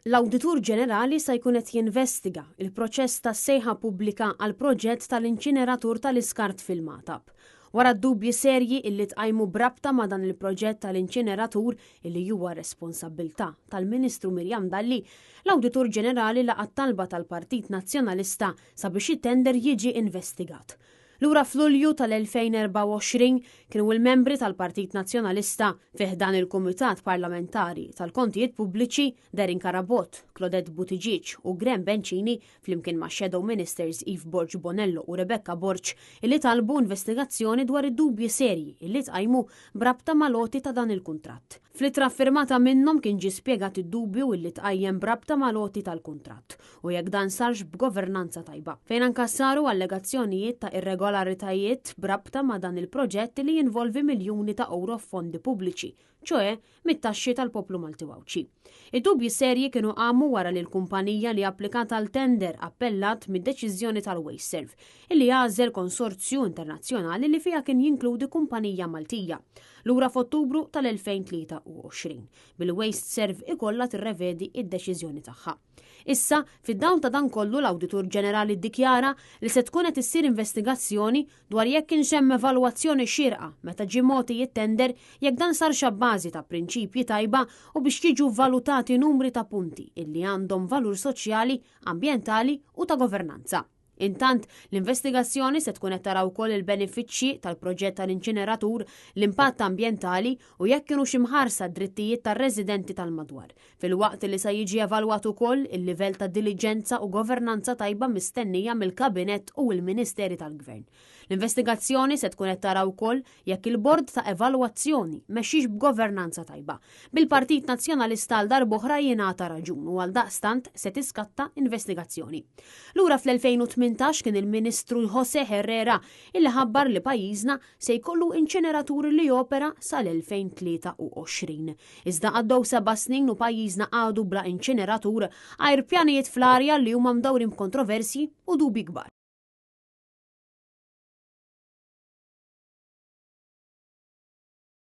L-Awditur Ġenerali sa jkun qed jinvestiga il-proċess tas-sejħa pubblika għall-proġett tal-inċineratur tal-iskart fil-Magħtab. Wara d-dubji serji illi tqajmu b'rabta ma' dan il-proġett tal-inċineratur illi huwa responsabbiltà tal-Ministru Miriam Dalli, l-Awditur Ġenerali laqa' t-talba tal-Partit Nazzjonalista sabiex it-tender jiġi investigat. Lura f'Lulju tal-2024 kienu l-membri tal-Partit Nazzjonalista fi ħdan il-Kumitat Parlamentari tal-Kontijiet Pubbliċi Darren Carabott, Claudette Buttigieg u Graham Bencini flimkien ma' Shadow Ministers Eve Borg Bonello u Rebecca Borg illi talbu investigazzjoni dwar id-dubji serji illi tqajmu b'rabta mal-għoti ta' dan il-kuntratt. Fl-ittra ffirmata minnhom kien ġie spjegat id-dubju illi tqajjem b'rabta mal-għoti tal-kuntratt u jekk dan sarx b'governanza tajba, fejn anka saru allegazzjonijiet ta' irregolaritajiet b'rabta ma' dan il-proġett li jinvolvi miljuni ta' ewro f'fondi pubbliċi, ċoe mit-taxxi tal-poplu Malti u Għawdxi. Id-dubji serji kienu qamu wara li l-kumpanija li applikat għal tender appellat mid-deċiżjoni tal-WasteServ, illi għażel konsorzju internazzjonali li fiha kien jinkludi kumpanija Maltija, lura f'Ottubru tal-2023, bil-WasteServ ikollha tirrevedi d-deċiżjoni tagħha. Issa, fid-dawl ta' dan kollu l-Awditur Ġenerali ddikjara li se tkun qed issir investigazzjoni dwar jekk kienx hemm evalwazzjoni xierqa meta ġie mogħti t-tender jekk dan sarx abbażi ta' prinċipji tajba u biex jiġu vvalutati numri ta' punti illi għandhom valur soċjali, ambjentali u ta' governanza. Intant, l-investigazzjoni se tkun qed tara wkoll il-benefiċċji tal-proġett tal-inċineratur, l-impatt ambjentali u jekk kinux imħarsa d-drittijiet tar-residenti tal-madwar, filwaqt li sa jiġi evalwat ukoll il-livell ta' diliġenza u governanza tajba mistennija mill-Kabinett u l-Ministeri tal-Gvern. L-investigazzjoni se tkun qed tara wkoll jekk il-Bord ta' Evalwazzjoni mexxiex b'governanza tajba, bil-Partit Nazzjonalista għal darb'oħra jingħata raġun u għaldaqstant se tiskatta investigazzjoni. Lura fl-2018 kien il-Ministru José Herrera illi ħabbar li pajjiżna se jkollu inċineratur li jopera sal-2023. Iżda għaddew seba' snin u pajjiżna għadu bla inċineratur għajr pjanijiet fl-arja li huma mdawrin b'kontroversji u dubji kbar.